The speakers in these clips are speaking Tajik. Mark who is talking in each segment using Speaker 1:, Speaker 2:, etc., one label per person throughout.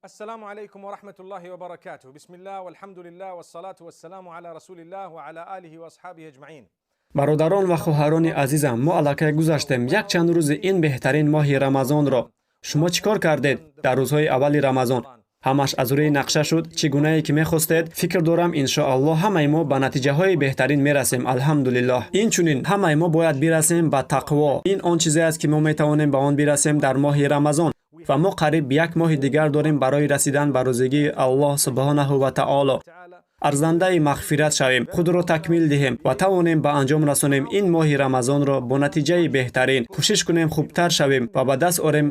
Speaker 1: السلام عليكم ورحمة الله وبركاته. بسم الله والحمد لله والصلاة والسلام على رسول الله وعلى آله وأصحابه أجمعين.
Speaker 2: Бародарон ва хоҳарони азизам, мо аллакай гузаштем якчанд рӯзи ин беҳтарин моҳи Рамазонро. Шумо чӣ кор кардед дар рӯзҳои аввали Рамазон? Ҳамаш аз рӯи нақша шуд, чӣ гунае ки мехостед? Фикр дорам, иншоаллоҳ, ҳамаи мо ба натиҷаҳои беҳтарин мерасем, алҳамдулиллоҳ. Инчунин ҳамаи мо бояд бирасем ба тақво. Ин он чизе аст, ки мо метавонем ба он бирасем дар моҳи Рамазон, ва мо қариб як моҳи дигар дорем барои расидан ба розигии Аллоҳ субҳонаҳу ва таоло. Арзандаи мағфират шавем, худро такмил диҳем ва тавонем ба анҷом расонем ин моҳи Рамазонро бо натиҷаи беҳтарин. Кӯшиш кунем, хубтар шавем ва ба даст орем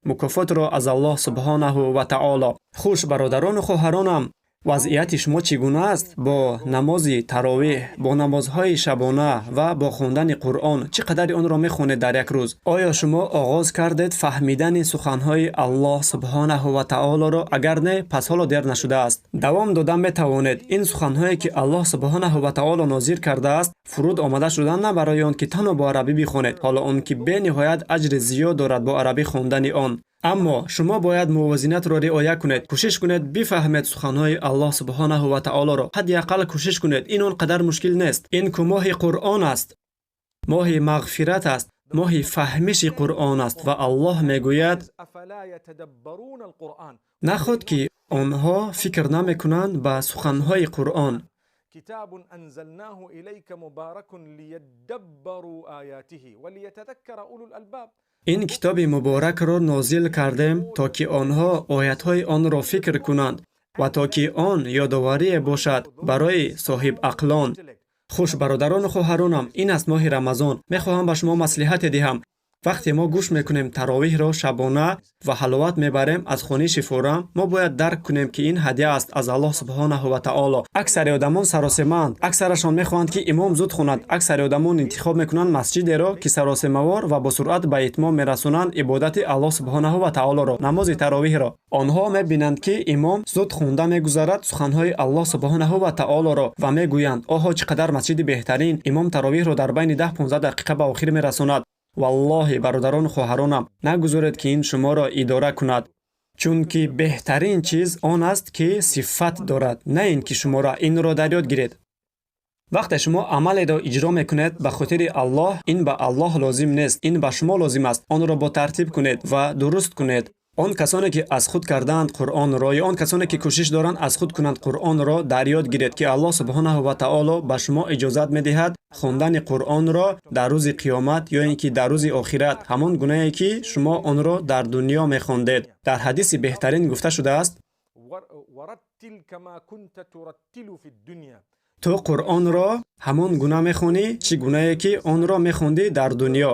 Speaker 2: мукофотро аз Аллоҳ субҳонаҳу ва таоло. Хуш, бародарону хоҳаронам, вазъияти шумо чӣ гуна аст бо намози таровеҳ, бо намозҳои шабона ва бо хондани Қуръон? Чӣ қадари онро мехонед дар як рӯз? Оё шумо оғоз кардед фаҳмидани суханҳои Аллоҳ субҳонаҳу ва таолоро? Агар не, пас ҳоло дер нашудааст, давом дода метавонед. Ин суханҳое, ки Аллоҳ субҳонаҳу ва таоло нозир кардааст, фуруд омада шудан на барои он, ки танҳо бо арабӣ бихонед, ҳоло он ки бениҳоят аҷри зиёд дорад бо арабӣ хондани он, аммо шумо бояд мувозинатро риоя кунед. Кӯшиш кунед, бифаҳмед суханҳои Аллоҳ субҳонаҳу ва таолоро. Ҳадди ақал кӯшиш кунед, ин он қадар мушкил нест. Ин ку моҳи Қуръон аст, моҳи мағфират аст, моҳи фаҳмиши Қуръон аст ва Аллоҳ мегӯяд:
Speaker 1: أفلا يتدبرون القرآن.
Speaker 2: Наход ки онҳо фикр намекунанд ба суханҳои Қуръон?
Speaker 1: كتاب أنزلناه إليك مبارك ليدبروا آياته وليتذكر أولو الألباب.
Speaker 2: Ин китоби муборакро нозил кардем, то ки онҳо оятҳои онро фикр кунанд ва то ки он ёдоварие бошад барои соҳибақлон. Хуш, бародарону хоҳаронам, ин аст моҳи Рамазон. Мехоҳам ба шумо маслиҳате диҳам. Вақте мо гӯш мекунем таровиҳро шабона ва ҳаловат мебарем аз хониши форам, мо бояд дарк кунем, ки ин ҳадя аст аз Аллоҳ субҳонаҳу ва таоло. Аксари одамон саросемаанд, аксарашон мехоҳанд, ки имом зуд хонад. Аксари одамон интихоб мекунанд масҷидеро, ки саросемавор ва бо суръат ба итмом мерасонанд ибодати Аллоҳ субҳонаҳу ва таолоро, намози таровиҳро. Онҳо мебинанд, ки имом зуд хонда мегузарад суханҳои Аллоҳ субҳонаҳу ва таолоро ва мегӯянд: «Оҳо, чӣ қадар масҷиди беҳтарин, имом таровиҳро дар байни 10-15 дақиқа ба охир мерасонад». Валлоҳи, бародарону хоҳаронам, нагузоред, ки ин шуморо идора кунад, чунки беҳтарин чиз он аст, ки сифат дорад, на ин ки шуморо. Инро дар ёд гиред: вақте шумо амалеро иҷро мекунед ба хотири Аллоҳ, ин ба Аллоҳ лозим нест, ин ба шумо лозим аст. Онро бо тартиб кунед ва дуруст кунед. Он касоне, ки аз худ кардаанд Қуръонро, ё он касоне, ки кӯшиш доранд аз худ кунанд Қуръонро, дар ёд гиред, ки Аллоҳ субҳонаҳу ва таоло ба шумо иҷозат медиҳад хондани Қуръонро дар рӯзи қиёмат ё ин ки дар рӯзи охират, ҳамон гунае, ки шумо онро дар дунё мехондед. Дар ҳадиси беҳтарин гуфта шудааст:
Speaker 1: ورتل كما كنت ترتل في الدنيا.
Speaker 2: Ту Қуръонро ҳамон гуна мехонӣ, чӣ гунае ки онро мехондӣ дар дунё.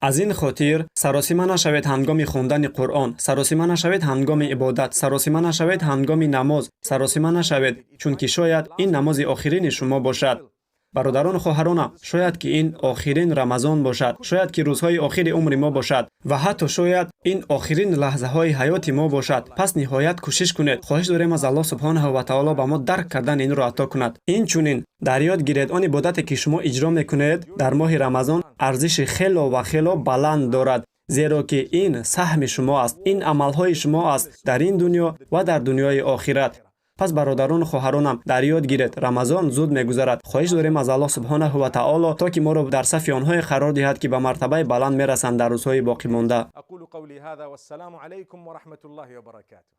Speaker 2: Аз ин хотир саросима нашавед ҳангоми хондани Қуръон, саросима нашавед ҳангоми ибодат, саросима нашавед ҳангоми намоз, саросима нашавед, чунки шояд ин намози охирини шумо бошад. Бародарону хоҳаронам, шояд ки ин охирин Рамазон бошад, шояд ки рӯзҳои охири умри мо бошад ва ҳатто шояд ин охирин лаҳзаҳои ҳаёти мо бошад. Пас ниҳоят кӯшиш кунед. Хоҳиш дорем аз Аллоҳ субҳонаҳу ва таоло ба мо дарк кардан инро ато кунад. Инчунин дар ёд гиред, он ибодате, ки шумо иҷро мекунед дар моҳи Рамазон, арзиши хело ва хело баланд дорад, зеро ки ин саҳми шумо аст, ин амалҳои шумо аст дар ин дунё ва дар дунёи охират. Пас, бародарону хоҳаронам, дар ёд гиред, Рамазон зуд мегузарад. Хоҳиш дорем аз Аллоҳ субҳонаҳу ва таоло, то ки моро дар сафи онҳое қарор диҳад, ки ба мартабаи баланд мерасанд дар рӯзҳои боқимонда.
Speaker 1: أقول قولي هذا والسلام عليكم ورحمة الله وبركاته.